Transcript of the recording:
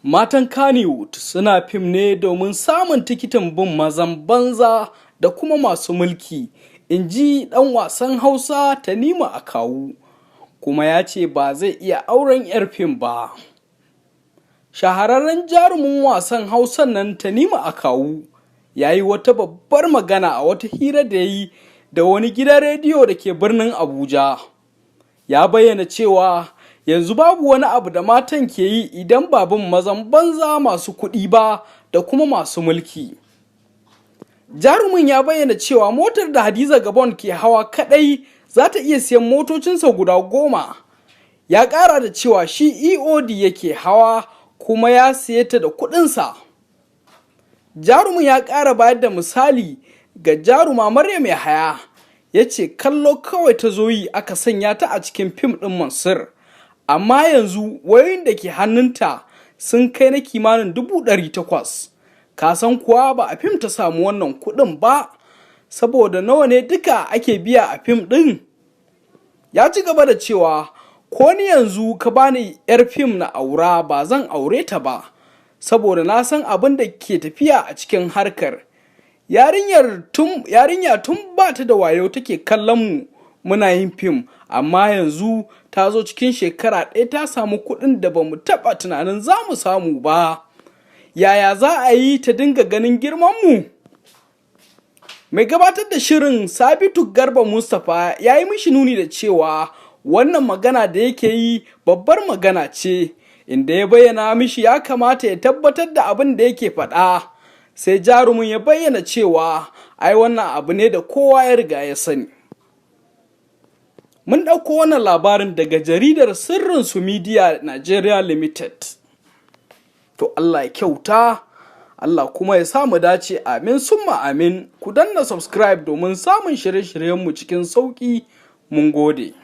Matan Kannywood suna fim ne domin samun tikitin bin mazan banza da kuma masu mulki, in ji ɗan wasan Hausa Tanimu Akawu, kuma ya ce ba zai iya auren 'yar fim ba. Shahararren jarumin wasan Hausan nan Tanimu Akawu ya yi wata babbar magana a wata hira da ya yi da wani gidan rediyo da ke birnin Abuja. Ya bayyana cewa yanzu babu wani abu da matan ke yi idan ba bin mazan banza masu kuɗi ba da kuma masu mulki. Jarumin ya bayyana cewa motar da Hadiza Gabon ke hawa kaɗai za ta iya siyan motocinsa guda 10. Ya ƙara da cewa shi EOD yake hawa kuma ya siye ta da kuɗinsa. Jarumin ya ƙara bayar da misali ga jaruma Maryam Yahaya, ya ce kallo kawai ta zo yi aka sanya ta a cikin fim ɗin Mansur, amma yanzu wayoyin da ke hannunta sun kai na kimanin 800,000. Ka san kuwa ba a fim ta samu wannan kuɗin ba, saboda nawa ne duka ake biya a fim ɗin? Ya ci gaba da cewa ko ni yanzu ka bani 'yar fim na aura, ba zan aure ta ba, saboda na san abin da ke tafiya a cikin harkar. Yarinya tun ba ta da wayo take kallon mu muna yin fim, amma yanzu ta zo cikin shekara ɗaya ta samu kuɗin da ba mu taɓa tunanin za mu samu ba. Yaya za a yi ta dinga ganin girmanmu? Mai gabatar da shirin, Sabitu Garba Mustapha, ya yi mishi nuni da cewa wannan magana da yake yi babbar magana ce, inda ya bayyana mishi ya kamata ya tabbatar da abin da yake faɗa. Sai jarumin ya bayyana cewa ai wannan abu ne da kowa ya riga ya sani. Mun ɗauko wannan labarin daga jaridar Sirrin Su Media Nigeria Limited. To, Allah ya kyauta, Allah kuma ya samu dace, amin summa amin. Ku danna subscribe domin samun shirye-shiryenmu cikin sauƙi. Mun gode.